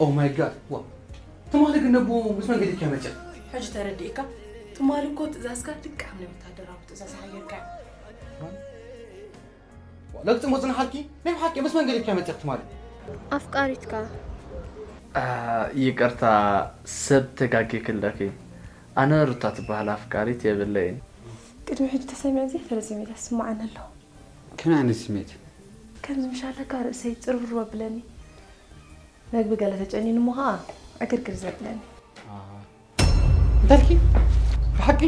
Oh my God! ዋ፣ ትማሊ ግን ነቦ ምስ መን ገዲፍካ መፂኻ? ሕጂ ተረዲእካ? ትማሊ እኮ ትእዛዝካ ልክዕ ከም ናይ ወታደራዊ ትእዛዝ ሓየርካ። ለግፂ ሞፅና ሓልኪ ናይ ብሓቂ ምስ መን ገዲፍካ መፂኻ ትማሊ? ኣፍቃሪትካ ይቅርታ ሰብ ተጋጊ ክለኪ ኣነ ሩታ ትበሃል ኣፍቃሪት የብለይን። ቅድሚ ሕጂ ተሰሚዐ ዘይፈለ ስሜት ኣስማዓኒ ኣለኹ። ከመይ ዓይነት ስሜት? ከምዚ ምሻለካ ርእሰይ ጽርብር ወብለኒ። መግቢ ገለ ተጨኒኑ እሞ ኸኣ ዕግርግር ዘብለኒ። እንታልኪ? ብሓቂ?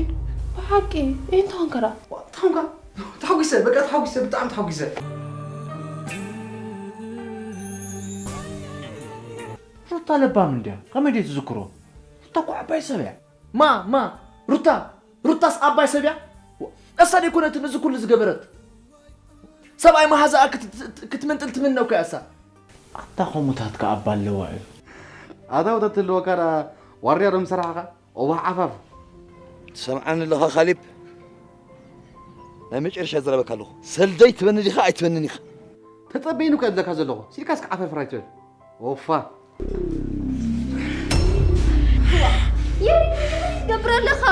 ብሓቂ እንታይ ኮንካ ደኣ? ታንካ ተሓጒሰ በቃ ተሓጒሰ ብጣዕሚ ተሓጒሰ። ሩታ ለባም እንድያ ከመይ ድዩ ትዝክሮ? ሩታ እኮ ዓባይ ሰብ እያ። ማ ማ ሩታ ሩታስ ዓባይ ሰብ እያ። እሳ ደይኮነትን እዚ ኩሉ ዝገበረት። ሰብኣይ መሃዛኣ ክትምንጥል ትምነ እኮ እያ እሳ። ኣታ ከምኡታት ከኣ ኣባ ኣለዋ እዩ። ኣታ ወተት ኣለወካ ደኣ ዋርድያ ዶ ምሰራሕኻ? ኦባሕ ዓፋፍ። ትሰምዓኒ ኣለኻ ካሊብ? ናይ መጨረሻ ይዘረበካ ኣለኹ። ሰልደይ ትበኒ ዲኻ ኣይትበንን ኢኻ? ተጸበይኒ እኮ እየ ዝብለካ ዘለኹ። ሲልካስ ክዓፈርፍር ኣይትበል። ኦፋ። የሪ ትገብር ኣለኻ?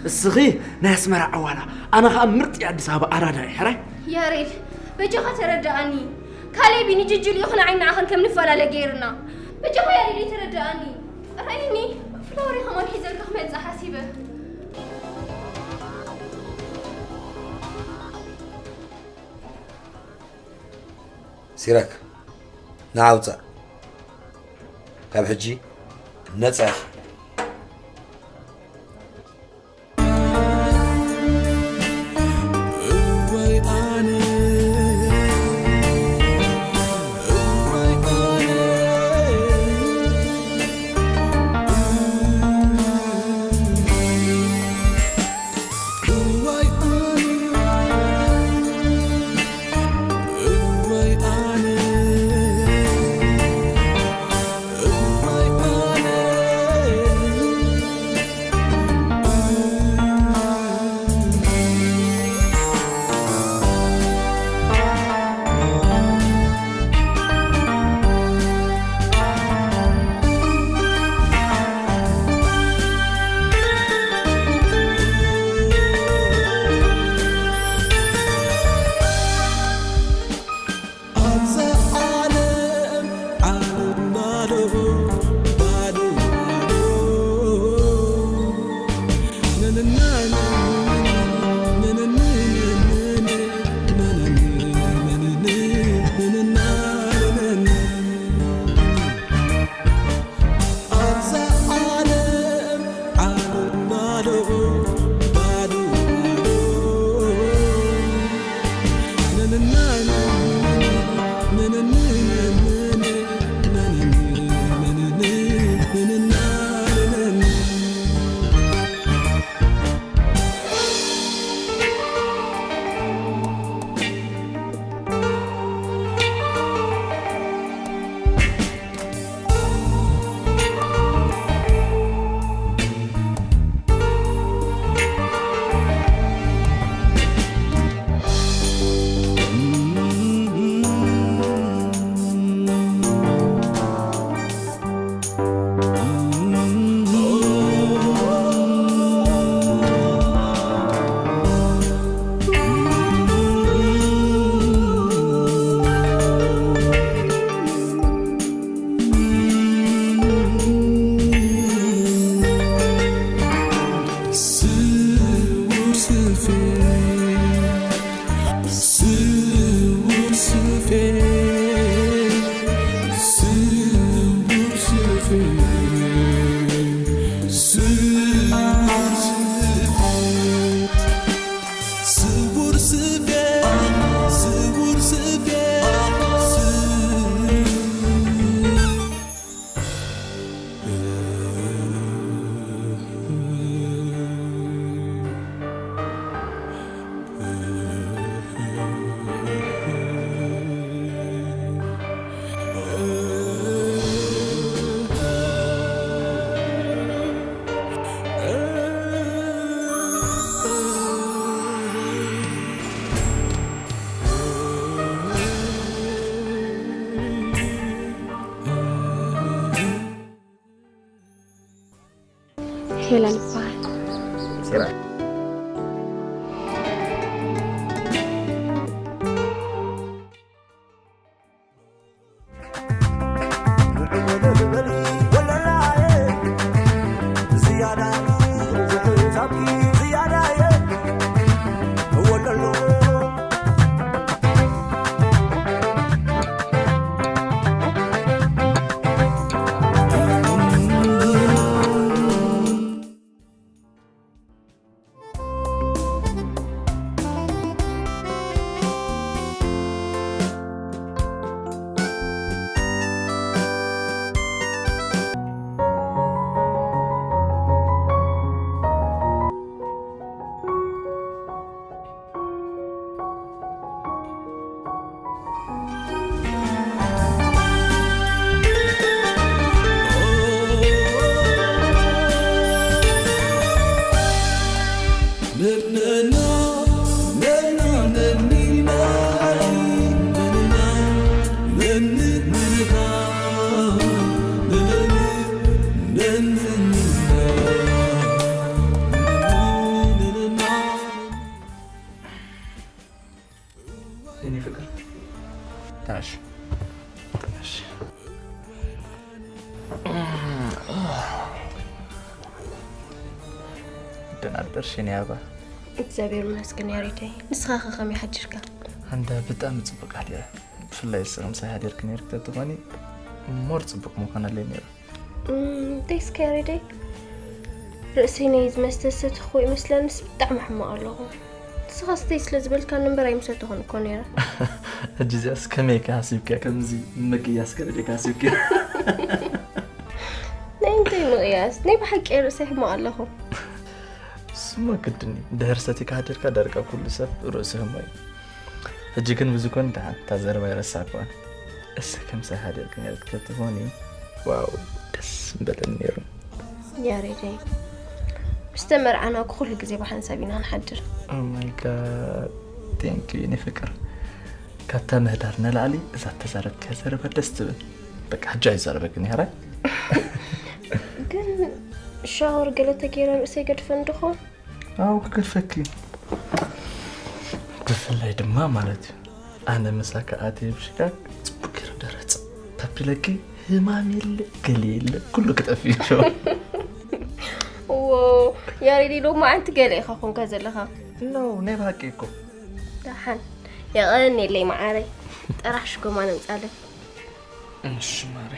እስኺ ናይ ኣስመራ ዓዋላ ኣነ ኸኣ ምርጥ ኣዲስ ኣበባ ኣራዳ እየ ሕራይ። ያሬድ በጃኻ ተረዳኣኒ። ካሌብ ንጅጅል ይኹን ዓይኒ ንዓኸን ከም ንፈላለ ገይርና። በጃኻ ያሬድ ተረዳኣኒ። ራይኒ ፍላወሪ ከማን ሒዘልካ ክመጽእ ሓሲበ። ሲራክ ንዓ ውጻእ። ካብ ሕጂ ነጻ ኢኻ። ሄለን ይበሃል። የኔ ፍቅር። ተነሽ። ተነሽ። ደህና ኣደርሽ የኔ ኣበባ። እግዚኣብሔር ይመስገን ያሬደይ። ንስኻ ከ ከመይ ሓዲርካ? ኣንዳ ብጣዕሚ ጽቡቅ ሓዲረ። ብፍላይ እስኺ ምሳይ ሓዲርኪ ነይርኪ ተትኾኒ ሞር ጽቡቅ ምኾነለይ ነይሩ። እም፣ እንታይ እስከ ያሬደይ? ርእሰይ ናይ ዝመስተ ሰትኹ ይመስለንስ ብጣዕሚ ሕማቕ ኣለኹ። ንስኻ ስተይ ስለ ዝበልካኒ እምበር ኣይምሰተኹን እኮ ነይረ። ሕጂ እዚኣስ ከመይ ኢኻ ሓሲብክያ? ከምዚ ምቅያስ ከ ደሊኻ ሓሲብክያ? ናይ እንታይ ምቕያስ? ናይ ብሓቂ ርእሰይ ሕማቕ ኣለኹ። እሱማ ግድን እዩ። ድሕር ሰቲካ ሓዲርካ ዳርጋ ኩሉ ሰብ ርእሱ ህሞ እዩ። ሕጂ ግን ብዝኮን ደሓን እታ ዘረባ ይረሳዕክዋን። እስኪ ከምሳ ሓዲርክን ያሬድ ክትኾኒ ዋው ደስ ምበለኒ ነይሩ። ያሬደይ፣ ምስ ተመርዓና ኩሉ ግዜ ብሓንሳብ ኢና ንሓድር። Oh my God, thank you የኔ ፍቅር። ካብታ ምህዳር ንላዕሊ እዛ ተዛረብክያ ዘረባ ደስ ትብል። በቃ ሕጂ ኣይዛረበክን እየ፣ ሕራይ? ግን ሻወር ገለ ተገይረ ርእሰይ ገድፈን ድኾን? ኣው ክገድፈኪ። ብፍላይ ድማ ማለት እዩ ኣነ ምሳካ ኣትየ ብሽካክ ጽቡቅ ገይረ ደረጽ ተቢለኪ ህማም የለ ገለ የለ ኩሉ ክጠፍእ እዩ። ዎ ያሬድ ሎማ ኣንቲ ገለ ኢኻ ኮንካ ዘለኻ። ኖ ናይ ብሓቂ እኮ። ደሓን የቐንየለይ መዓረይ። ጥራሕ ሽጎማ ነምጻለይ። እሺ ማሬ።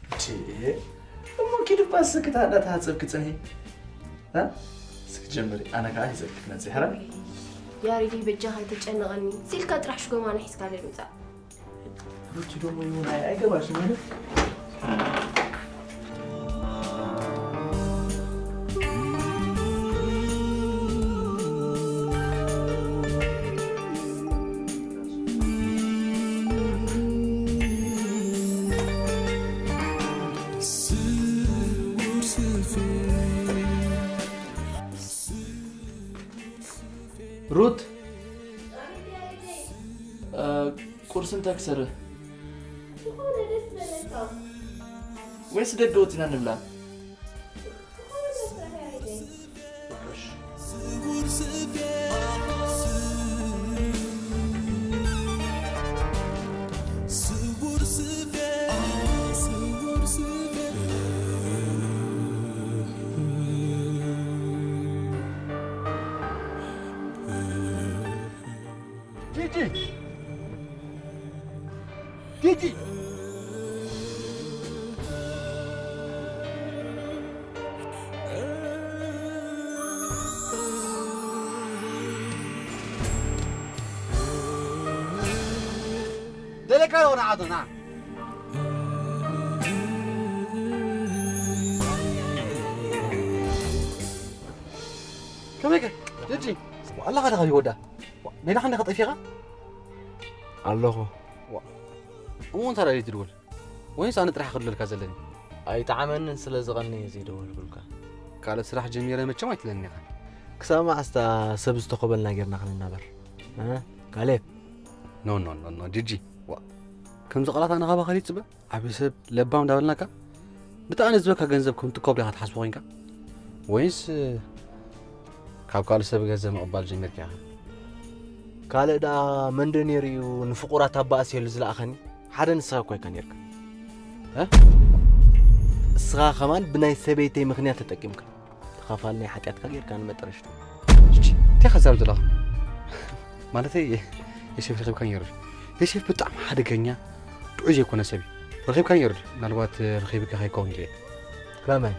እቺ እሞ ኪድ እባ እስኪ ታዲያ ተሓጸብኪ ጽንሒ። እ? እስኪ ጀምሪ፣ ኣነ ከዓ ሒዘልኪ ክመጽእ፣ ሕራይ? ያሬድ በጃኻ ኣይተጨንቐኒ። ሲልካ ጥራሕ ሽጎማና ሒዝካለይ ምጻእ። ሩቲ ደሞ ይሁን አይ- አይገባሽም አይደል? ሩት፣ እ፣ ቁርሲ እንታይ ክሰርህ? ዝኾነ ደስ ዝበለካ። ወይስ ደገ ወጺና ንብላ? ዝኾነ መስርሕ ያሬደይ። ቲቲ! ቲቲ! ደለካ ዶ ንዓቶ፣ ና። ከመይ ከ? ቲቲ! ኣለኻ ዲኻ ወዳ? ዋ፣ ናይ ደሓን ዲኻ ጠፊኻ? ኣለኹ። ዋ፣ እሞ እንታይ ደኣ ዘይትድውል? ወይስ ኣነ ጥራሕ ክድውለልካ ዘለኒ? ኣይጠዓመንን ስለ ዝቐነየ ዘይደወልኩልካ። ካልእ ስራሕ ጀሚረ መቸም ኣይትብለኒ ኢኻ። ክሳብ መዓስ እታ ሰብ ዝተኾበልና ጌርና ክንናበር? እ? ካሌብ። ኖ ኖ ኖ ኖ ጂጂ፣ ዋ፣ ከምዚ ቃላት ኣነ ካባኻ ይጽበ? ዓቢ ሰብ ለባም እንዳበልናካ፣ ብጣዕሚ ዝበካ ገንዘብ ከም ትኮብ ዲኻ ትሓስቦ ኮንካ? ወይስ ካብ ካልእ ሰብ ገንዘብ ምቕባል ጀሚርካ ኢኻ? ካልእ ደኣ መንዶ ነይሩ እዩ ንፍቑራት ኣባእስየሉ ዝለኣኸኒ? ሓደ ንስኻ እኳ ኢካ ነይርካ። እ? እስኻ ከማን ብናይ ሰበይተይ ምኽንያት ተጠቂምካ። ተኻፋል ናይ ሓጢኣትካ ጌርካ ንመጠረሽታ። እንታይ ሓሳብ ዘለኻ? ማለተይ የሴፍ ረኺብካ ነይሩ። የሴፍ ብጣዕሚ ሓደገኛ ጥዑይ ዘይኮነ ሰብ እዩ። ረኺብካ ነይሩ። ምናልባት ረኺብካ ከይከውን ኢለ እየ። ከመይ?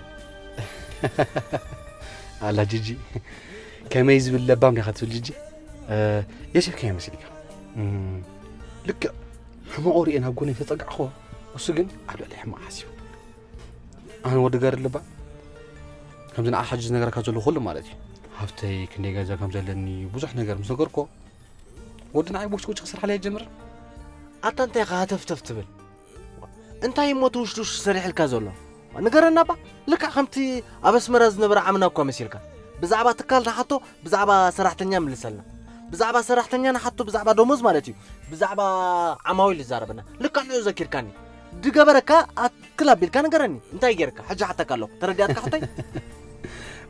ኣላ ጂጂ፣ ከመይ ዝብል ለባም ዲኻ ትብል ጂጂ? የሴፍ ከመይ መሲልካ? ልክዕ ሕመቑ ርእየ ናብ ጎነይ ተጸጋዕኹዎ፣ እሱ ግን ኣብ ልዕሊ ሕማቕ ሓሲቡ። ኣነ ወዲ ገርድ ልባ ከምዚ ንዓ ሕጂ ዝነገረካ ዘለኹ ኩሉ ማለት እዩ። ሃፍተይ፣ ክንደይ ገንዘብ ከም ዘለኒ፣ ብዙሕ ነገር ምስ ነገርኩዎ፣ ወዲ ንዓይ ቦጭ ቦጭ ክሰርሓለይ ኣይጀምርን። ኣታ እንታይ ኢኻ ሃተፍተፍ ትብል? እንታይ እሞ እቲ ውሽጢ ውሽጢ ሰሪሕልካ ዘሎ? ንገረና እባ። ልክዕ ከምቲ ኣብ ኣስመራ ዝነበረ ዓምና እኳ መሲልካ። ብዛዕባ ትካል ንሓቶ ብዛዕባ ሰራሕተኛ ምልሰልና። ብዛዕባ ሰራሕተኛ ንሓቶ ብዛዕባ ደሞዝ ማለት እዩ። ብዛዕባ ዓማዊል ይዛረበና። ልክዕ ንዑ ዘኪርካኒ። ድገበረካ ኣክል ኣቢልካ ንገረኒ። እንታይ ጌርካ? ሕጂ ሓተካ ኣለኹ። ተረዲኣትካ ሕቶይ?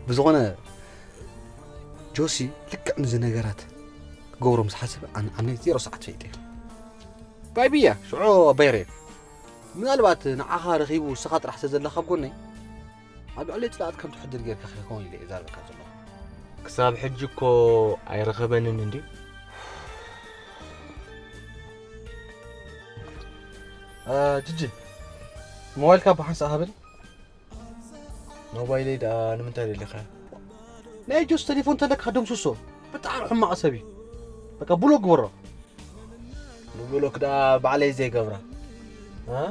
ብዝኾነ ጆሲ ልክዕ ንዚ ነገራት ክገብሮ ምስ ሓሰበ ኣነ ኣምነይ ዜሮ ሰዓት ፈይጠ። ባይብያ ሽዑ ኣባይረ ምናልባት ንዓኻ ረኺቡ ንስኻ ጥራሕ ተዘለኻ ኣብ ጎነይ ኣብ ልዕሊ ጽላኣት ከም ትሕድር ጌርካ ከይከውን ኢለ እየ ዛረበካ ዘለኹ። ክሳብ ሕጂ እኮ ኣይረኸበንን እንድዩ። እ፣ ጅጂ፣ ሞባይልካ ብሓንሳእ ሃበኒ። ሞባይለይ ደኣ ንምንታይ ደሊኻ? ናይ ጆስ ተሌፎን ተለካ ደምስሶ። ብጣዕሚ ሕማቕ ሰብ እዩ። በቃ ብሎክ ግበሮ። ንብሎክ ደኣ ባዕለይ ዘይገብራ። እ?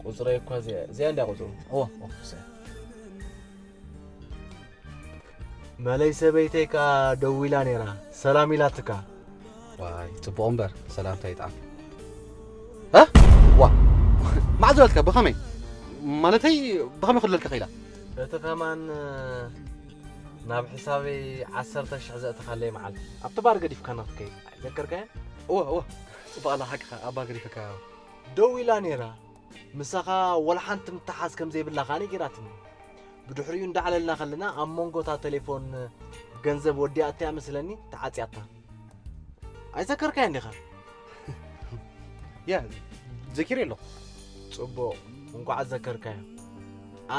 ቁጽረይ እኳ እዚኣ፣ እዚኣ እንድያ ቁጽሩ። እወ፣ እወ፣ እዚኣ። መለይ ሰበይተይ ከኣ ደዊላ ነይራ። ሰላም ኢላትካ። ዋይ፣ ጽቡቕ እምበር፣ ሰላምታ ይጥዓም። እ? ዋ፣ መዓዝ በለትካ? ብኸመይ? ማለተይ፣ ብኸመይ ክደልካ ኸኢላ? እቲ ከማን፣ ናብ ሕሳበይ ዓሰርተ ሽሕ ዘእተኻለይ መዓልቲ፣ ኣብቲ ባር ገዲፍካና ክትከይድ። ኣይዘከርካዮን? እወ፣ እወ፣ ጽቡቕ ኣላ፣ ሓቅኻ፣ ኣብ ባር ገዲፈካ። ደዊላ ነይራ። ምሳኻ ወላ ሓንቲ ምትሓዝ ከም ዘይብላ ከኣ ነጊራትኒ። ብድሕሪኡ እንዳዕለልና ከለና ኣብ መንጎ እታ ተሌፎን ገንዘብ ወዲኣቶ እያ መስለኒ ተዓጽያታ። ኣይዘከርካዮን ዲኻ? ያ፣ ዘኪረ ኣለኹ። ጽቡቕ፣ እንቋዕ ዘከርካዮ።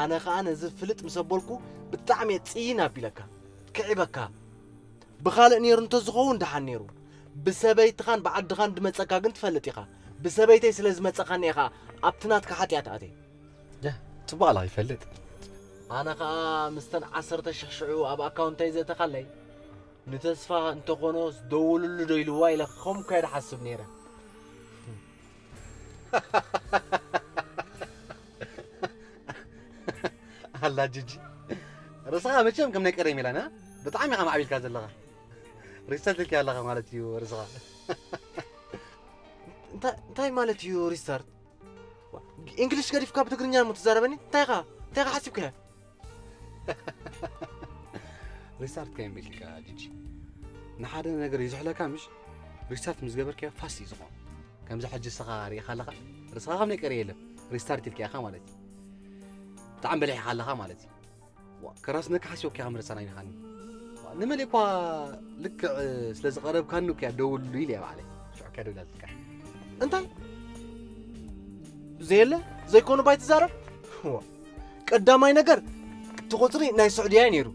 ኣነ ኸኣ ነዚ ፍልጥ ምስ ኣበልኩ ብጣዕሚ እየ ጽይን ኣቢለካ። ክዒበካ። ብኻልእ ነይሩ እንተዝኸውን ደሓን ነይሩ። ብሰበይትኻን ብዓድኻን ድመጸካ ግን ትፈልጥ ኢኻ። ብሰበይተይ ስለ ዝመጸኻኒ ኢኻ ኣብቲ ናትካ ሓጢኣት ኣትየ። ያ፣ ጽቡቕ ኣላ ይፈልጥ። ኣነ ኸኣ ምስተን ዓሰርተ ሽሕ ሽዑ ኣብ ኣካውንተይ ዘእተኻለይ፣ ንተስፋ እንተኾኖ ዝደውልሉ ዶ ኢልዋ ኢለ ከምኡ እኳ እየ ድሓስብ ነይረ። ኣላ ጅጂ፣ ርእስኻ መቸም ከም ናይ ቀደም ኢላና፣ ብጣዕሚ ኢኻ ማዕቢልካ ዘለኻ። ሪስታርት ኢልካ ኣለኻ ማለት እዩ ርእስኻ። እንታይ እንታይ ማለት እዩ ሪስታርት? እንግሊሽ ገዲፍካ ብትግርኛ እሞ ትዛረበኒ? እንታይ ኢኻ እንታይ ኢኻ ሓሲብካዮ? ሪስታርት ከየምቢልካ ጂጂ፣ ንሓደ ነገር ይዝሕለካ ምሽ? ሪስታርት ምስ ገበርካዮ ፋስት እዩ ዝኾን። ከምዚ ሕጂ እስኻ ርኢኻ ኣለኻ፣ ርእስኻ ከም ናይ ቀደም የለን። ሪስታርት ኢልካ ኢኻ ማለት እዩ። ብጣዕሚ በሊሕኻ ኣለኻ ማለት እዩ። ዋ፣ ከራስነካ ሓሲቦካ ኢኻ ምርሳን ኣይንኻኒ። ዋ፣ ንመን እኳ ልክዕ ስለ ዝቐረብካኒ እኮ እያ ደውልሉ ኢለ እየ ባዕለይ። ሽዑ እኮ እያ ደዊላትልካ። እንታይ? ዘየለ ዘይኮነ ባይ ትዛረብ? ዋ፣ ቀዳማይ ነገር እቲ ቁፅሪ ናይ ስዑድያ እዩ ነይሩ።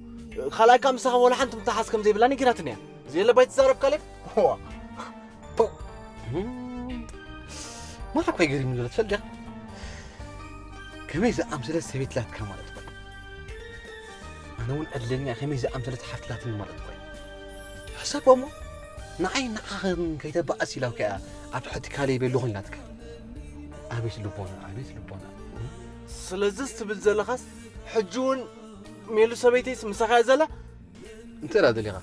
ካልኣይ ከዓ ምሳኻ ወላ ሓንቲ ምትሓዝ ከም ዘይብላ ነጊራትኒ እያ። ዘየለ ባይ ትዛረብ ካሌብ? ዋ፣ ፖው። ማራ እኮ ይገርም ዘሎ ትፈልጥ ዲኻ? ከመይ ዝኣምሰለት ሰበይቲ ላትካ ማለት እኮ እዩ። ኣነ እውን ዕድለኛ እየ፣ ከመይ ዝኣምሰለት ሓፍቲ ላትኒ ማለት እኮ እዩ። ሕሰቦ እሞ፣ ንዓይ ንዓኽን ከይተባእስ ኢላ እኮ እያ ኣብ ትሕቲ ካሌብ ኣለኹ ኢላትካ። ኣቤት ልቦና፣ ኣቤት ልቦና። ስለዚስ ትብል ዘለኻስ፣ ሕጂ እውን ሜሉ ሰበይተይስ ምሳኻ እያ ዘላ? እንተ ደኣ ደሊኻ፣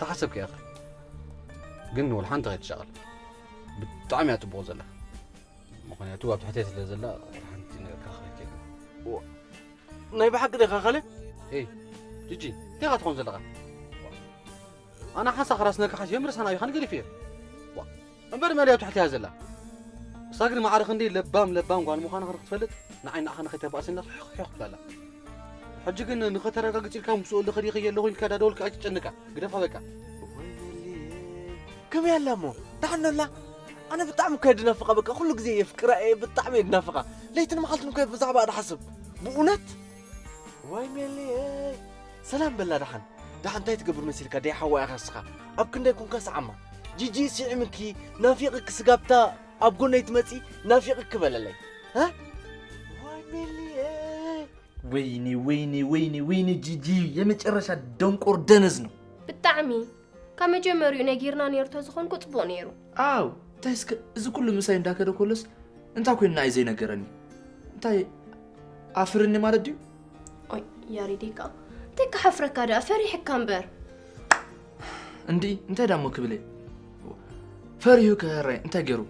ተሓሰብካ ኢኻ። ግን ወላ ሓንቲ ከይትሻቐል። ብጣዕሚ እያ ጽቡቕ ዘላ። ምኽንያቱ ኣብ ትሕተይ ስለ ዘላ፣ ወላ ሓንቲ ነገር ክረኽበኪ የለን። ዋ፣ ናይ ብሓቂ ዲኻ ካሌብ? ኤይ፣ ጂጂ፣ እንታይ ኢኻ ትኾን ዘለኻ? ኣነ ሓንሳእ ክራስ ነካ ሓሲበ ምርሳን ኣቢኻን ገዲፈዮ። ዋ፣ እምበር መለያ ትሕቲ እያ ዘላ። እሳ ግን ማዕረ ክንደይ ለባም ለባም ጓል ምዃና ክትፈልጥ ንዓይ ንዓኻ ንኸይተባእሰና ሕኽ ሕኽ ትብላ ኣላ። ሕጂ ግን ንኸተረጋግጽ ኢልካ ምስኡ ልኽድ ይኽየ ኣለኹ ኢልካ ዳደወልካ ኣይትጨንቃ። ግደፋ በቃ። ከመይ ኣላ እሞ? ደሓን ኣላ? ኣነ ብጣዕሚ እኮ እየ ድናፍቓ፣ በቃ ኩሉ ግዜ የፍቅራ እየ፣ ብጣዕሚ እየ ድናፍቓ። ለይትን መዓልትን እኮ እየ ብዛዕባኣ ድሓስብ። ብእውነት? ዋይ ሜሊ፣ ሰላም በላ ደሓን። ደሓን እንታይ ትገብር መሲልካ? ደይ ሓዋ ኢኻ እስኻ። ኣብ ክንደይ ኮንካ ሰዓማ? ጂጂ ስዒምኪ፣ ናፊቕኪ ስጋብታ ኣብ ጎነይ ትመጺ፣ ናፊቕኪ በለለይ። ሃ? ዋይ ሜሊ፣ ወይኒ፣ ወይኒ፣ ወይኒ፣ ወይኒ ጂጂ የመጨረሻ ደንቆር ደነዝ ነው። ብጣዕሚ። ካብ መጀመሪኡ ነጊርና ነይሩ ተዝኾንኩ ጽቡቕ ነይሩ። ኣው፣ እንታይ እስከ እዚ ኩሉ ምሳይ እንዳከደ ኮለስ እንታይ ኮይንና እዩ ዘይነገረኒ? እንታይ ኣፍርኒ ማለት ድዩ? ኦይ፣ ያሬደይ ከኣ እንታይ ክሓፍረካ ደኣ ፈሪሕካ እምበር። እንዲ እንታይ ዳሞ ክብል እየ? ፈሪሁ ከህራይ እንታይ ገይሩ?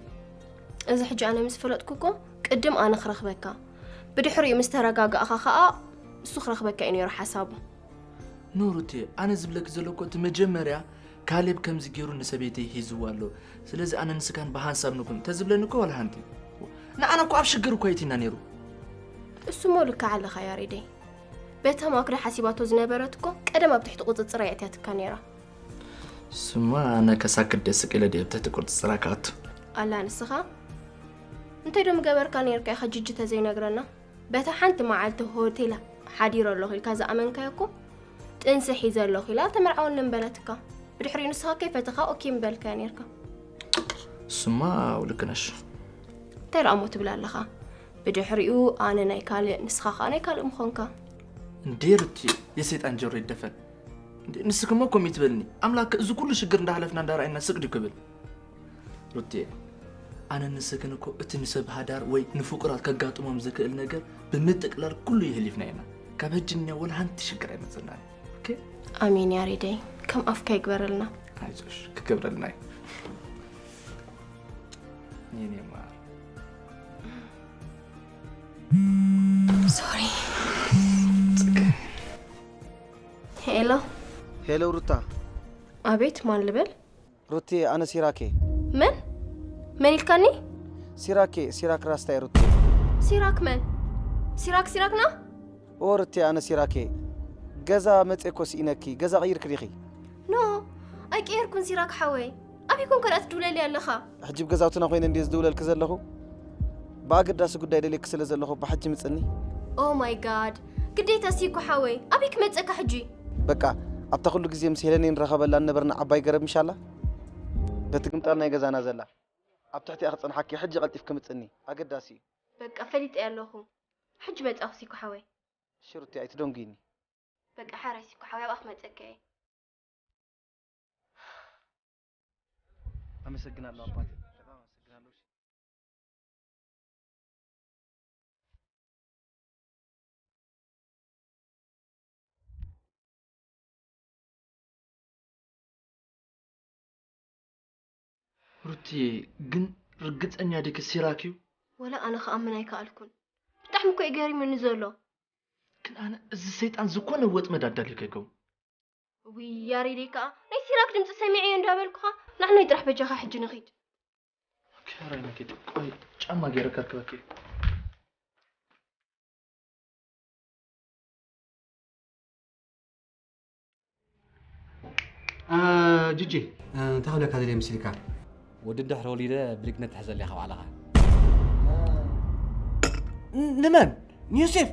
እዚ ሕጂ ኣነ ምስ ፈለጥኩ እኮ ቅድም ኣነ ክረኽበካ፣ ብድሕሪኡ ምስ ተረጋጋእኻ ከኣ እሱ ክረኽበካ እዩ ነይሩ ሓሳቡ። ኖ ሩቴ፣ ኣነ ዝብለኪ ዘለኩ እቲ መጀመርያ ካሌብ ከምዚ ገይሩ ንሰበይተይ ሂዝዋ ኣሎ። ስለዚ ኣነ ንስካን ብሃንሳብ ንኩን ተዝብለኒ እኮ ዋላ ሃንቲ። ንዓና እኮ ኣብ ሽግር እኮ የእቲና ነይሩ። እሱሞ ልክዕ ኣለኻ ያሬደይ። በታ ማክዳ ሓሲባቶ ዝነበረት እኮ ቀደም ኣብ ትሕቲ ቁጽጽራ የእትያትካ ነይራ። ስማ ኣነ ከሳክት ደስ ቅለ ድየ ኣብ ትሕቲ ቁጽጽራ ክኣቱ። ኣላ ንስኻ እንታይ ዶ ምገበርካ ነይርካ ኢኻ ጅጅ ተዘይነግረና? በታ ሓንቲ መዓልቲ ሆቴል ሓዲረ ኣለኹ ኢልካ ዝኣመንካዮ እኮ ጥንሲ ሒዘ ኣለኹ ኢላ ተመርዓወኒ ምበለትካ። ብድሕሪኡ ንስኻ ከይፈተኻ ኦኬ ምበልካዮ ነይርካ። ስማ ኣው ልክ ነሽ። እንታይ ደኣ እሞ ትብል ኣለኻ? ብድሕሪኡ ኣነ ናይ ካልእ ንስኻ ኸኣ ናይ ካልእ ምኾንካ። እንዴ ሩቲ፣ የሰይጣን ጆሮ ይደፈን። እንዴ ንስክሞ ከምኡ ትበልኒ? ኣምላክ እዚ ኩሉ ሽግር እንዳሓለፍና እንዳረኣየና ስቅ ድዩ ክብል? ሩትየ፣ ኣነ ንስክን እኮ እቲ ንሰብ ሃዳር ወይ ንፍቁራት ከጋጥሞም ዝክእል ነገር ብምጥቅላል ኩሉ የህሊፍና ኢና። ካብ ሕጂ ንንያ ወላ ሓንቲ ሽግር ኣይመጽእናን። ኦኬ? ኣሜን ያሬደይ፣ ከም ኣፍካ ይግበረልና። ኣይዞሽ፣ ክገብረልና እዩ። የኔ ማር። ሶሪ። ጽገ። ሄሎ። ሄሎ ሩታ። ኣቤት፣ ማን ልበል? ሩቲ፣ ኣነ ሲራኬ። መን? መን ኢልካኒ? ሲራኬ፣ ሲራክ ራስታይ ሩቲ። ሲራክ መን? ሲራክ፣ ሲራክና? ኦ ሩቲ፣ ኣነ ሲራኬ። ገዛ መጼ እኮ ስኢነኪ፣ ገዛ ቀይርኪ ዲኺ? ኖ፣ ኣይቀየርኩን ሲራክ ሓወይ። ኣበይ ኮንካ ደኣ ትድውለሊ ኣለኻ? ሕጂ ብገዛውትና ኮይነ እንድየ ዝድውለልኪ ዘለኹ። ብኣገዳሲ ጉዳይ ደልየኪ ስለ ዘለኹ ብሓጂ ምጽኒ። ኦ ማይ ጋድ፣ ግዴታ ሲኮ ሓወይ፣ ኣበይ ክመጸካ ሕጂ? በቃ፣ ኣብታ ኩሉ ግዜ ምስ ሄለነይ ንራኸበላ ንነበርና ዓባይ ገረብ ምሻላ? በቲ ግምጣል ናይ ገዛና ዘላ። ኣብ ትሕቲኣ ክጸንሓኪ፣ ሕጂ ቀልጢፍኪ ምጽኒ። ኣገዳሲ እዩ። በቃ፣ ፈሊጠ ኣለኹ። ሕጂ መጻኹ ሲኮ ሓወይ። ሽሩቲ ኣይትደንጉይኒ። በቃ፣ ሓራይ ሲኮ ሓወይ፣ ኣብኣ ክመጸካ እየ። ኣመሰግናለሁ ኣባቴ። በጣም ኣመሰግናለሁ። እሺ። ሩትዬ፣ ግን ርግጸኛ ዲኪ ሲራክ እዩ? ወላ ኣነ ክኣምን ኣይከኣልኩን። ብጣዕሚ እኮ እዩ ገሪሙኒ ዘሎ። ግን ኣነ እዚ ሰይጣን ዝኾነ ወጥመድ ኣዳልዩ ከይከውን። ውይ ያሬደይ ከኣ ናይ ሲራክ ድምፂ ሰሚዐዮ እንዳበልኩኻ። ንዓናይ ጥራሕ በጃኻ ሕጂ ንኺድ። ኦኬ፣ ሕራይ ንኪድ። ቆይ ጫማ ገይረ ከርክበኪ። እ፣ ጂጂ፣ እ፣ እንታይ ክብለካ ደልየ መሲልካ? ወዲ እንድሕር ወሊደ ብልግነት ትሕዘለይ ካብ ባዕልኻ። ን-፣ ንመን? ንዮሴፍ?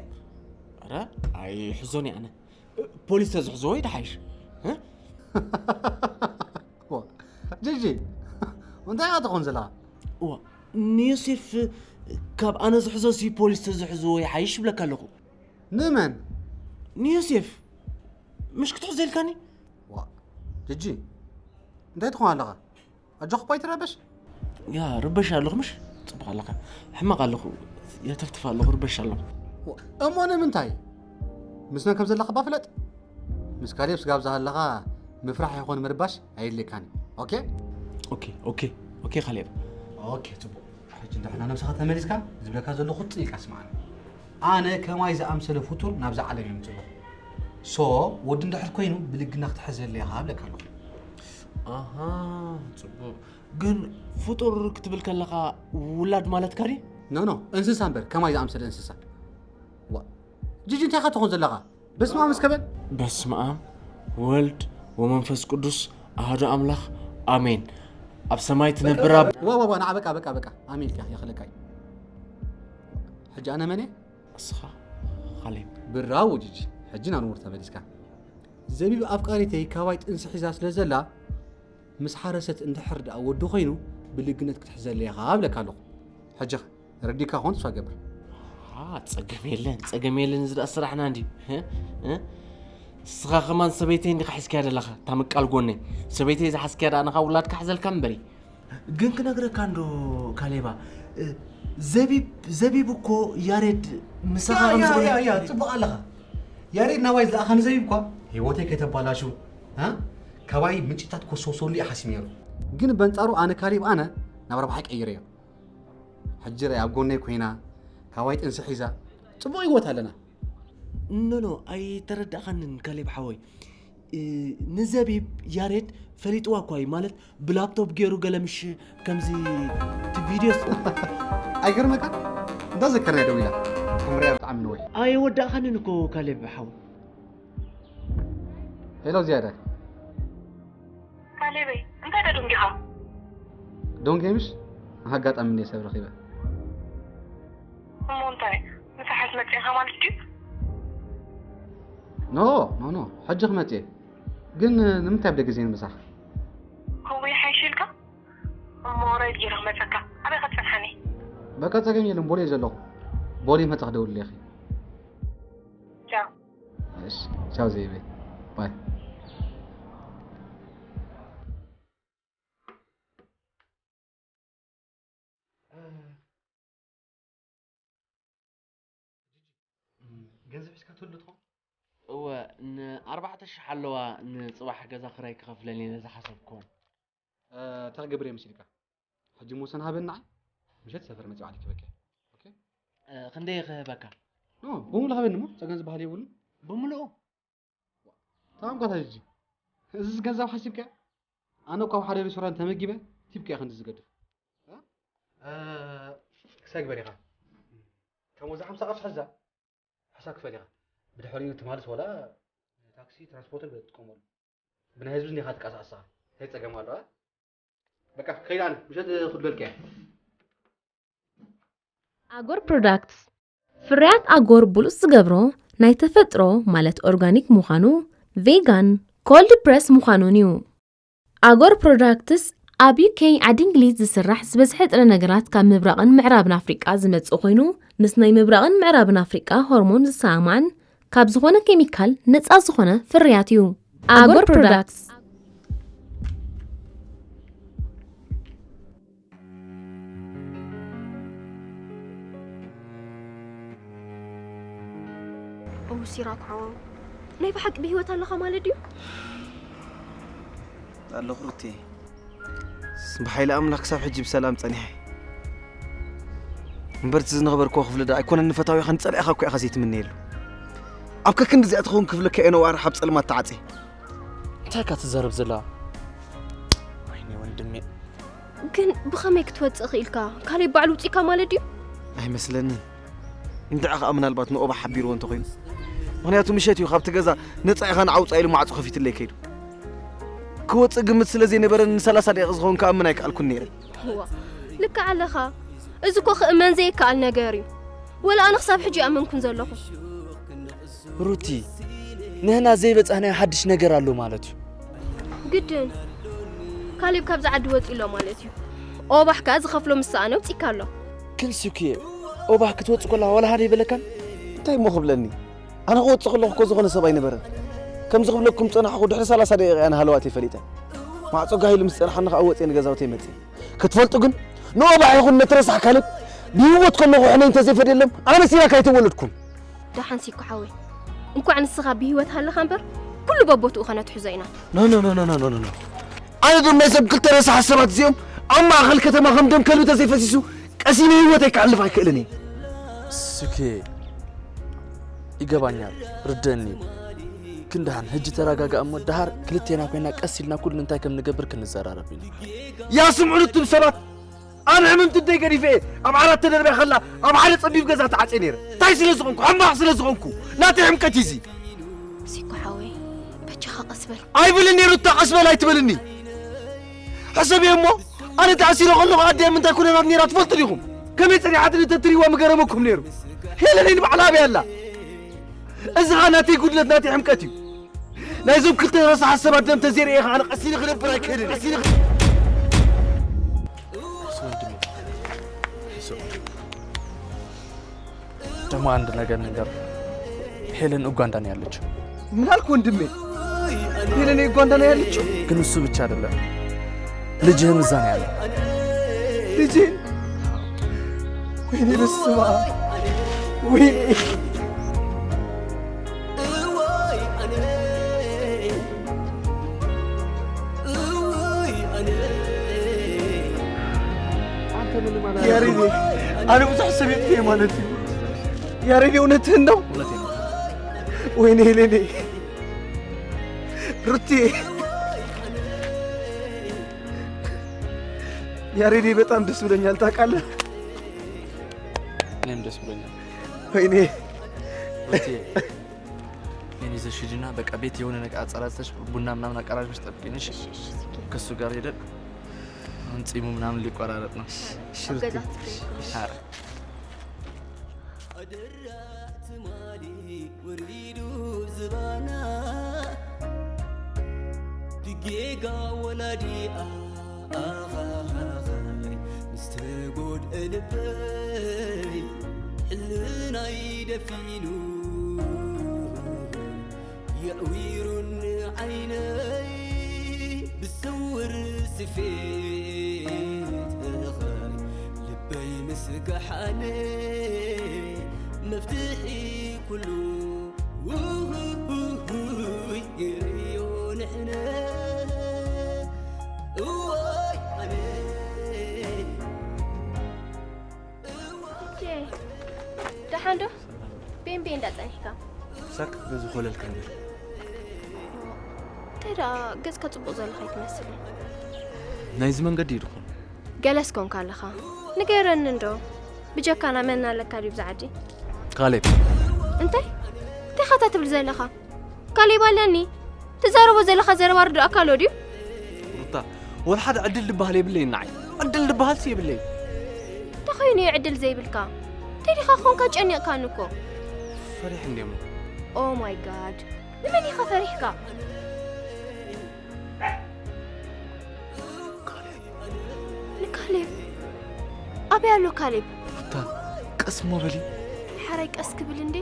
ኧረ ኣይሕዞን እየ ኣነ። ፖሊስ ተዝሕዝዎ እዩ ድሓይሽ። እ? ዋ፣ ጂጂ፣ እንታይ ኢኻ ትኾን ዘለኻ? እዋ፣ ንዮሴፍ ካብ ኣነ ዝሕዞ ሲ ፖሊስ ተዝሕዝዎ ይሓይሽ ይብለካ ኣለኹ። ንመን? ንዮሴፍ። ምሽ ክትሕዞ ኢልካኒ? ዋ፣ ጂጂ፣ እንታይ ትኾን ኣለኻ? ኣጆኻ እኳ ኣይትረበሽ። ያ፣ ርበሽ ኣለኹ ምሽ? ጽቡቕ ኣለኻ። ሕማቕ ኣለኹ። የተፍትፍ ኣለኹ፣ ርበሽ ኣለኹ። ዋ፣ እሞ ንምንታይ? ምስመን ከም ዘለኻ እባ ፍለጥ። ምስ ካሌብ ስጋብ ዝሃለኻ ምፍራሕ ይኹን ምርባሽ ኣየድልየካን እዩ። ኦኬ? ኦኬ፣ ኦኬ፣ ኦኬ ካሌብ። ኦኬ፣ ጽቡቕ። ሕጂ እንዳ ሕና ነብስኻ ተመሊስካ ዝብለካ ዘለኹ ጽን ኢልካ ስምዓኒ። ኣነ ከማይ ዝኣምሰለ ፍጡር ናብዛ ዓለም እየ ምጽእ ኣለኹ። ሶ፣ ወዲ እንድሕር ኮይኑ ብልግና ክትሕዘለይ ኢኻ እብለካ ኣለኹ። ኣሃ፣ ጽቡቕ። ግን ፍጡር ክትብል ከለኻ ውላድ ማለትካ ድዩ? ኖ፣ ኖ፣ እንስሳ እምበር፣ ከማይ ዝኣምሰለ እንስሳ። ዋ፣ ጂጂ፣ እንታይ ኢኻ ትኾን ዘለኻ? በስመ ኣብ እስከ በል። በስመ ኣብ ወልድ ወመንፈስ ቅዱስ ኣሐዱ ኣምላኽ ኣሜን። ኣብ ሰማይ ትነብር ኣብ ዋ፣ ዋ፣ ዋ፣ ንዓ፣ በቃ፣ በቃ፣ በቃ። ኣሜን፣ ያ፣ ያኽለካይ። ሕጂ ኣነ መን እየ? እስኻ ካሌብ። ብራቮ ጂጂ፣ ሕጂ ናብ ንቡር ተመሊስካ። ዘቢብ ኣፍቃሪተይ ካባይ ጥንሲ ሒዛ ስለ ዘላ፣ ምስ ሓረሰት እንድሕር ደኣ ወዲ ኮይኑ፣ ብልግነት ክትሕዘለይ ኢኻ እብለካ ኣለኹ። ሕጂ ኸ ረዲካ ኾን ተስፋ ገብር። ኣሃ፣ ጸገም የለን፣ ጸገም የለን፣ እዚ ደኣ ስራሕና እንድዩ። እ? እ? ንስኻ ከማን ሰበይተይ እንዲኻ ሒዝካያ ዘለኻ፣ እታ ምቃል ጎነይ። ሰበይተይ ዝሓዝካያ ደኣ ንኻ ውላድካ ሓዘልካ እምበሪ። ግን ክነግረካ እንዶ ካሌባ፣ እ፣ ዘቢብ፣ ዘቢብ እኮ ያሬድ ምሳኻ ያ፣ ከም ያ፣ ዝኾነ ያ፣ ያ፣ ጽቡቕ ኣለኻ። ያሬድ ናባይ ዝለኣኻኒ ዘቢብ እኳ ህይወተይ ከተባላሹ፣ እ? ካባይ ምንጭታት ኮሰውሰውሉ እየ ሓሲብ ነይሩ። ግን በንጻሩ ኣነ ካሌብ ኣነ ናብ ረብሓ ቀይረዮ። ሕጂ ርኣይ ኣብ ጎነይ ኮይና፣ ካባይ ጥንሲ ሒዛ፣ ጽቡቕ ህይወት ኣለና። ኖ፣ ኖ፣ ኣይተረዳእኻንን ካሌብ ሓወይ። እ፣ ንዘቢብ ያሬድ ፈሊጥዋ እኳ እዩ፣ ማለት ብላፕቶፕ ገይሩ ገለ ምሽ ከምዚ እቲ ቪድዮ ስ- ኣይገርመካ? እንዳዘከርናዮ ደው ኢላ። ክምርያ ብጣዕሚ ነዊሕ። ኣይወዳእኻንን እኮ ካሌብ ሓወይ። ሄሎ ዝያዳ። ካሌበይ፣ እንታይ ደደንጊኻ? ዶንጌ ምሽ? ኣጋጣሚ እንድየ ሰብ ረኺበ። እሞ እንታይ፣ ምሳሕ መጺእኻ ማለት ድዩ? ኖ፣ ኖ፣ ኖ፣ ሕጂ ክመጽእ እየ። ግን ንምንታይ ኣብ ደገ ዘይንምሳሕ? ከምኡ ይሓይሽ ኢልካ? እሞ ራይድ ገይረ ክመጸካ። ኣበይ ክትጸንሓኒ? በቃ ጸገም የለን፣ ቦሌ ዘለኹ። ቦሌ መጻ ክደውልለይ ኢኺ። ቻው። እሺ፣ ቻው ዘይበይ። ባይ። ገንዘብ ሒዝካ ትህሉ ትኾን? እወ፣ ንኣርባዕተ ሽሕ ኣለዋ፣ ንጽባሕ ገዛ ክራይ ክኸፍለኒ እየ ዝሓሰብኩ። እ፣ እንታይ ክገብር እየ መሲልካ? ሕጂ መወሰን ሃበኒ ንዓይ። ምሸት ሰፈር መጺእ ባዕለይ ክህበካ እየ። ኦኬ? እ፣ ክንደይ ክህበካ? ኖ፣ ብምሉእ ሃበኒ እሞ፣ ጸገም ዝበሃል የብሉን። ብምሉኡ? ተማምኳታ ሕጂ። እዚስ ገንዘብ ሓሲብካ? ኣነ እኳ ኣብ ሓደ ሬስቶራንት ተመጊበ፣ ቲፕ ከ ክንዲ ዝገድፍ። እ? እ፣ ክሳይ ግበር ኢኻ። ከም ወዚ ሓምሳ ቅርሺ ሕዛ፣ ሕሳብ ክፈል ኢኻ። ብድሕሪኡ ትማልስ ዋላ ታክሲ ትራንስፖርት ትጥቀመሉ። ብናይ ህዝቢ እንዲኻ ትቀሳቀስ። እንታይ ጸገም ኣለዋ? በቃ፣ ከይድ ኣነ፣ ምሸት ክድበልካ እየ። ኣጎር ፕሮዳክትስ። ፍርያት ኣጎር ብሉጽ ዝገብሮ ናይ ተፈጥሮ፣ ማለት ኦርጋኒክ ምዃኑ፣ ቬጋን፣ ኮልድ ፕረስ ምዃኑን እዩ። ኣጎር ፕሮዳክትስ ኣብ ዩ ኬ ዓዲ እንግሊዝ ዝስራሕ ዝበዝሐ ጥረ ነገራት ካብ ምብራቕን ምዕራብን ኣፍሪቃ ዝመጽእ ኮይኑ፣ ምስ ናይ ምብራቕን ምዕራብን ኣፍሪቃ ሆርሞን ዝሰማማዕን ካብ ዝኾነ ኬሚካል ነጻ ዝኾነ ፍርያት እዩ። ኣጎር ኣጎር ፕሮዳክትስ። ፕሮዳክትስ። ኦ ሲራክ ሓወው፣ ናይ ብሓቂ ብህይወት ኣለኻ ማለት ድዩ? ኣለኹ ሩቴ። ብሓይሊ ኣምላኽ ክሳብ ሕጂ ብሰላም ጸኒሐ። እምበር እቲ ዝነበርክዎ ክፍሊ ደኣ ኣይኮነን ንፈታዊኻን ጸላኢኻ እኮ ኢኻ ዘይትምነየሉ። ኣብ ከክንዲ እዚኣ ትኸውን ክፍሊ ከ እየ ነዋር ኣብ ጸልማት ተዓጽየ። እንታይ ኢኻ ትዛረብ ዘላ? ወይኔ ወንድሜ። ግን ብኸመይ ክትወጽእ ክኢልካ? ካሌብ ባዕሉ ውጺእካ ማለት ድዩ? ኣይመስለንን። እንድዒ ኸኣ ምናልባት ንኦባ ሓቢርዎ እንተኾይኑ። ምኽንያቱ ምሸት እዩ ካብቲ ገዛ ነጻ ኢኻ ንዓ ውጻእ ኢሉ ማዕጾ ከፊትለይ ከይዱ። ክወጽእ ግምት ስለ ዘይነበረኒ ንሰላሳ ደቂቕ ዝኸውን ክኣምን ኣይከኣልኩን ነይረ። እዋ፣ ልክዕ ኣለኻ። እዚ እኮ ክእመን ዘይከኣል ነገር እዩ። ወላ ኣነ ክሳብ ሕጂ ኣይኣመንኩን ዘለኹ። ሩቲ፣ ንህና ዘይበጻሕናዮ ሓድሽ ነገር ኣሎ ማለት እዩ። ግድን። ካሌብ ካብዚ ዓዲ ወጺኡ ኣሎ ማለት እዩ። ኦባሕ ከኣ ዝኸፍሎ ምስ ሰኣነ ውጺእካ ኣሎ። ግን ሱኪየ፣ ኦባሕ ክትወጽእ ከላ ዋላ ሓደ ኣይበለካን? እንታይ እሞ ክብለኒ? ኣነ ክወጽእ ከለኹ እኮ ዝኾነ ሰብ ኣይነበረን። ከምዚ ክብለኩም ጸናሕኩ ድሕሪ ሰላሳ ደቂቕ እያ ንሃለዋተይ ፈሊጠ። ማዕጾ ጋሂሉ ምስ ጸንሓኒ ከኣ ወጽየ ንገዛውተይ መጽየ። ክትፈልጡ ግን፣ ንኦባሕ ይኹን ነቲ ረሳሕ ካሌብ ብህይወት ከለኹ ሕነይ እንተዘይፈድየሎም፣ ኣነ ሲራክ ኣይተወለድኩን። ደሓን ሲኩ ሓወይ፣ እንኳዕ ንስኻ ብህይወት ሃለኻ እምበር፣ ኩሉ በቦትኡ ኸነትሕዞ ኢና። ኖ፣ ኖ፣ ኖ። ኣነ ዶ ናይ ሰብ ክልተ ረሳሕ ሰባት እዚኦም ኣብ ማእኸል ከተማ ከም ደም ከልቢ ተዘይፈሲሱ ቀሲነ ህይወተይ ክሓልፍ ኣይክእልን እየ። ሱኬ፣ ይገባኛል፣ ርደኒ። ክንድሃን፣ ሕጂ ተረጋጋእ እሞ፣ ደሃር ክልቴና ኮይና ቀስ ኢልና ኩሉ እንታይ ከም ንገብር ክንዘራረብ ኢና። ያ ስምዑ ንቱም ሰባት፣ ኣነ ሕምምቲ እንተይ ገዲፈ እየ ኣብ ዓራት ተደርብያ ከላ ኣብ ሓደ ጸቢብ ገዛ ተዓጽየ ነይረ። እንታይ ስለ ዝኾንኩ? ሕማቕ ስለ ዝኾንኩ። ናተይ ሕምቀት እዩ እዚ። ሲኮ ሓወይ፣ በጃኻ ቀስ በል። ኣይብልን ነይሩ፣ እታ ቀስ በል ኣይትበልኒ። ሕሰብዮ እሞ፣ ኣነ ተኣሲረ ከለኹ ኣደይ ኣብ ምንታይ ኩነታት ነይራ ትፈልጡ ዲኹም? ከመይ ጸኒሓትኒ እንተትርእይዋ ምገረመኩም ነይሩ። ሄለነይ ንባዕላ ኣበይ ኣላ? እዚ ኸኣ ናተይ ጉድለት፣ ናተይ ሕምቀት እዩ። ናይዞም ክልተ ረሳሓት ሰባት ደም ተዘይርእየ ኸኣ ኣነ ቀስ ኢለ ክነብር ኣይክእልን። ቀስ ኢለ ክ- ደግሞ አንድ ነገር ንገር። ሄለን ኡጋንዳ ነው ያለችው። ምን አልክ ወንድሜ? ሄለን ኡጋንዳ ነው ያለችው? ግን እሱ ብቻ አይደለም፣ ልጅህም እዛ ነው ያለው። ልጄ? ወይኔ በስመ አብ። ወይኔ። ያሬድ፣ ኣነ ብዙሕ ሰብ የጥፍኤ ማለት እዩ። ያሬድ፣ እውነትህን ነው? እውነቴን ነው። ወይኔ ሄሌኔ፣ ሩቴ፣ ያሬዴ፣ በጣም ደስ ብሎኛል ታውቃለህ? እኔም ደስ ብሎኛል። ወይኔ ሩቴ፣ እኔን ይዘሽ ሂጂና በቃ ቤት የሆነ ነገር አጸዳድተሽ ቡና ምናምን አቀራርበሽ ጠብቂን እሺ? እሺ፣ እሺ፣ ዝጊ። ከሱ ጋር ሄደን አሁን ጺሙ ምናምን ሊቆራረጥ ነው። እሺ፣ ሩቴ። አገዛት እኮ። ኧረ። ኣደራ ትማሊ ወሪዱ ዝባና፣ ድጌጋ ወላዲኣ ኣኻኻኻይ፣ ምስ ተጎድአ ልበይ ሕልናይ ደፊኑ። የዕዊሩኒ ዓይነይ ብስውር ስፌት፣ ልበይ ምስ ገሓነ መፍትሒ ኩሉ ውሁይ ይርእዮ ንሕነ። እዋይ ኣነ። እጄ፣ ደሓን ዶ? ቤን ቤን እንዳጸኒሕካ። ሳክ በዚ ኮለልካ ነይሩ። እንታይ ደኣ ገጽካ ጽቡቕ ዘለኻ ኣይትመስልን። ናይዚ መንገዲ እዩ ድኾን? ገለስ ኮንካ ኣለኻ። ንገረኒ እንዶ። ብጀካና መን ኣለካ ድዩ ብዛ ዓዲ? ካሌብ። እንታይ? እንታይ ኢኻ ትብል ዘለኻ? ካሌብ ኣለኒ። ትዛረቦ ዘለኻ ዘረባ ርዱእ ኣካሎ ድዩ? ሩታ፣ ወላ ሓደ ዕድል ዝበሃል የብለይን ንዓይ። ዕድል ዝበሃልሲ የብለይን። እንታይ ኮይኑ እዩ ዕድል ዘይብልካ? እንታይ ዲኻ ኮንካ ጨኒቕካኒ እኮ። ፈሪሕ እንዴ እሞ? Oh my God። ንመን ኢኻ ፈሪሕካ? ንካሌብ። ኣበይ ኣሎ ካሌብ? ሩታ፣ ቀስ እሞ በሊ። ሓራይ ቀስ ክብል እንዴ?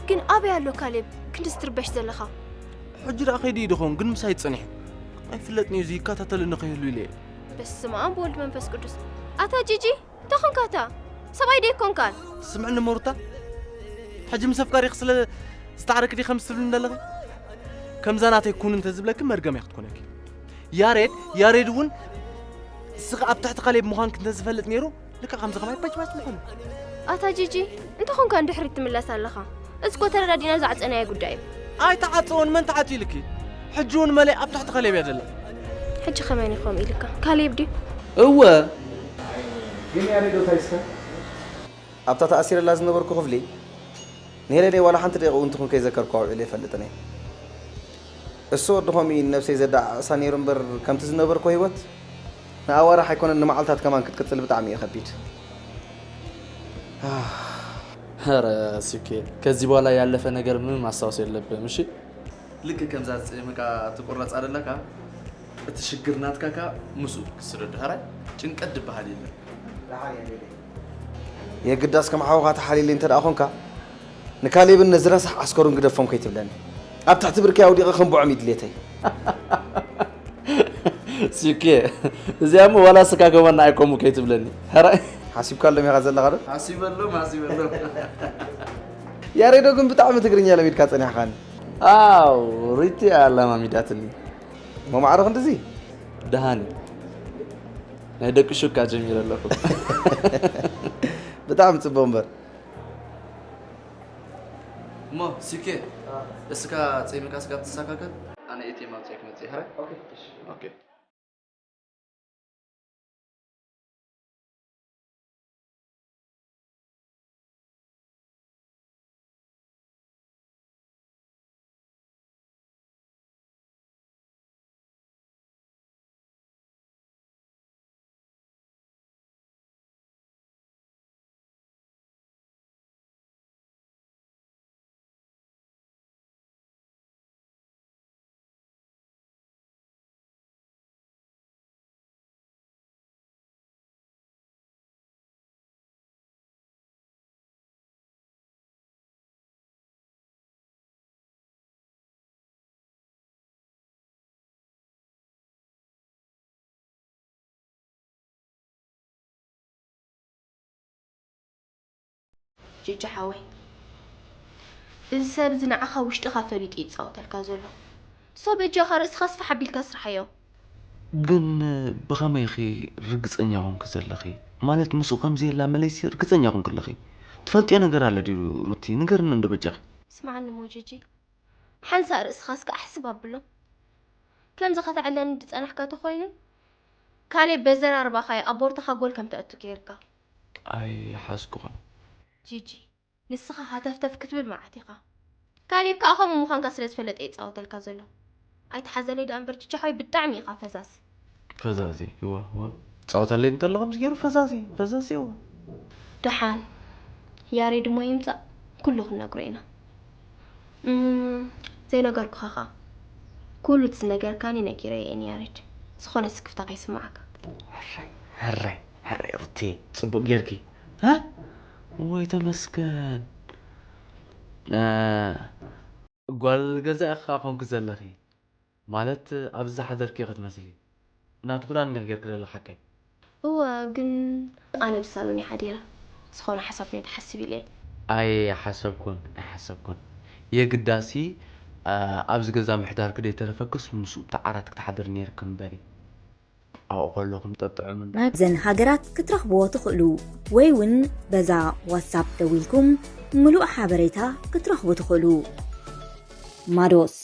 ግን ኣበይ ኣሎ ካሌብ? ክንድዚ ትርበሽ ዘለኻ? ሕጂ ደኣ ከይዱ እዩ ድኾን፣ ግን ምሳይ ጸኒሑ። ኣይፍለጥን እዩ፣ እዚ ይከታተለኒ ከይህሉ ኢለ እየ። በስመ ኣብ ወወልድ መንፈስ ቅዱስ። ኣታ ጂጂ፣ እንታይ ኾንካ ኣታ? ሰብኣይ ዶ ኣይኮንካን? ስምዕኒ እሞ ሩታ፣ ሕጂ ምስ ኣፍቃሪኺ ስለ ዝተዓረኪ ዲኺ ከምዚ ትብልኒ ዘለኺ? ከምዛ ናተይ ኩኒ እንተዝብለኪ መርገም እያ ክትኮነኪ። ያሬድ፣ ያሬድ እውን እስኺ ኣብ ትሕቲ ካሌብ ምዃንኪ እንተዝፈልጥ ነይሩ፣ ልክዕ ከምዚ ከማይ ባጭባጭ ምኾነ። ኣታ ጂጂ፣ እንታይ ኾንካ ንድሕሪት ትምለስ ኣለኻ? እዚ እኮ ተረዳዲእና ዝዓጸናዮ ጉዳይ እዩ። ኣይተዓጸወን፣ መን ተዓጽዩ ኢልኪ? ሕጂ እውን መለይ ኣብ ትሕቲ ካሌብ እያ ዘላ። ሕጂ ከመይ ኢሉ ከምኡ ኢልካ? ካሌብ ድዩ? እወ። ግን ያሬዶ እንታይ እስከ? ኣብታ ተኣሲረላ ዝነበርኩ ክፍሊ ንሄለነይ ዋላ ሓንቲ ደቂቕ እውን ትኹን ከይዘከርኩ ኣውዒለ ኣይፈልጥን እየ። እሱ ወዲ ከምኡ እዩ ንነብሰይ ዘደዓዕሳ ነይሩ እምበር፣ ከምቲ ዝነበርኩ ህይወት ንኣዋርሕ ኣይኮነን ንመዓልታት ከማን ክትቅጽል ብጣዕሚ እዩ ከቢድ። ኧረ ሲኬ፣ ከዚህ በኋላ ያለፈ ነገር ምንም ማስታወስ የለብህም እሺ? ልክ ከምዛ ጺምካ ትቁረጻ ዘለካ፣ እቲ ሽግር ናትካ ከኣ ምስኡ ክትስደዱ። ሕራይ ጭንቀት ዝበሃል የለን። የግዳስ ከም ሓውኻ ተሓልየለይ እንተ ደኣ ኾንካ፣ ንካሌብን ነዚ ረሳሕ ዓስከሩን ግደፎም ከይትብለኒ። ኣብ ትሕቲ ብርኪ ኣውዲቐ ከንብዖም እዩ ድሌተይ። ሲኬ፣ እዚኣ እሞ ዋላ ስካ ከማን ንዓይ ከምኡ ከይትብለኒ። ሕራይ። ሓሲብካሎም ኢኻ ዘለኻ ዶ? ሓሲበሎም፣ ሓሲበሎም። ያሬዶ ግን ብጣዕሚ ትግርኛ ለሚድካ ጸኒሕካኒ። ኣው፣ ሪቲ ኣለማሚዳትኒ። እሞ ማዕረ ክንድዚ? ደሃኒ። ናይ ደቂ ሹካ ጀሚረ ኣለኹ። ብጣዕሚ ጽቡቕ እምበር። እሞ ሲኬ፣ እስካ ጸይምካ ስጋብ ትሳካከል፣ ኣነ ኤቲኤም ኣውጽኤ ክመጽእ ይሕረ። ኦኬ፣ እሺ። ኦኬ። ጂጂ ሓወይ፣ እዚ ሰብ እዚ ንዓኻ ውሽጥኻ ፈሊጡ እዩ ዝጻወተልካ ዘሎ። ሶ በጃኻ ርእስኻ ስፍሕ ኣቢልካ ስርሓዮ። ግን ብኸመይ ኢኺ ርግጸኛ ኮንኪ ዘለኺ? ማለት ምስኡ ከም ዘየላ መለይሲ ርግጸኛ ኮንኪ ኣለኺ? ትፈልጥዮ ነገር ኣሎ ድዩ ሩቲ? ንገርኒ እንዶ በጃኺ። ስምዓኒ እሞ ጂጂ፣ ሓንሳእ ርእስኻ እስከ ኣሕስብ ኣብሎ። ከምዚ ከተዕለኒ ዝጸናሕካ ተኾይኑ፣ ካሌብ በዘራርባኻዮ ኣብ ቦርታኻ ጎል ከም ተእቱ ጌርካ። ኣይሓዝኩኻን። ጂጂ፣ ንስኻ ሃተፍተፍ ክትብል መዓት ኢኻ። ካሌብ ከኣ ከምኡ ምዃንካ ስለ ዝፈለጠ እዩ ይጻወተልካ ዘሎ። ኣይትሓዘለይ ደኣ እምበር ጅጃሖይ ብጣዕሚ ኢኻ ፈዛዝ። ፈዛዚ፣ እዋ፣ እዋ። ጻወተለይ እንተሎ ከምዚ ገይሩ ፈዛዚ፣ ፈዛዚ፣ እዋ። ደሓን፣ ያሬድ እሞ ይምጻእ፣ ኩሉ ክንነግሮ ኢና። እም፣ ዘይነገርኩኻ ኸኣ፣ ኩሉ እቲ ዝነገርካኒ ነጊረዮ እየ ንያሬድ። ዝኾነ ስክፍታ ከይስምዓካ። ሕራይ፣ ሕራይ፣ ሕራይ ሩቴ፣ ጽቡቕ ጌርኪ። ሃ? ወይ ተመስገን። እ፣ ጓል ገዛ ኢኻ ኮንኪ ዘለኺ። ማለት ኣብዚ ዝሓደርኪ ክትመስሊ። ናቱ ክዳን እንዲኺ ጌርኪ ዘለኺ ሓቀይ? እወ፣ ግን ኣነ ብሳሎን እየ ሓዲረ። ዝኾነ ሓሳብ ከይትሓስብ ኢለ እየ። ኣይሓሰብኩን፣ ኣይሓሰብኩን። የግዳሲ፣ እ፣ ኣብዚ ገዛ ምሕዳርኪ ደይተረፈክስ ምስኡ ተዓራት ክትሓድሪ ኔርኪ እምበሪ። ኣብኡ ከለኹም ጠጥዑም እንዳ- ናብዘን ሃገራት ክትረኽብዎ ትኽእሉ ወይ እውን በዛ ዋትሳፕ ደዊልኩም ምሉእ ሓበሬታ ክትረኽቡ ትኽእሉ። ማዶስ።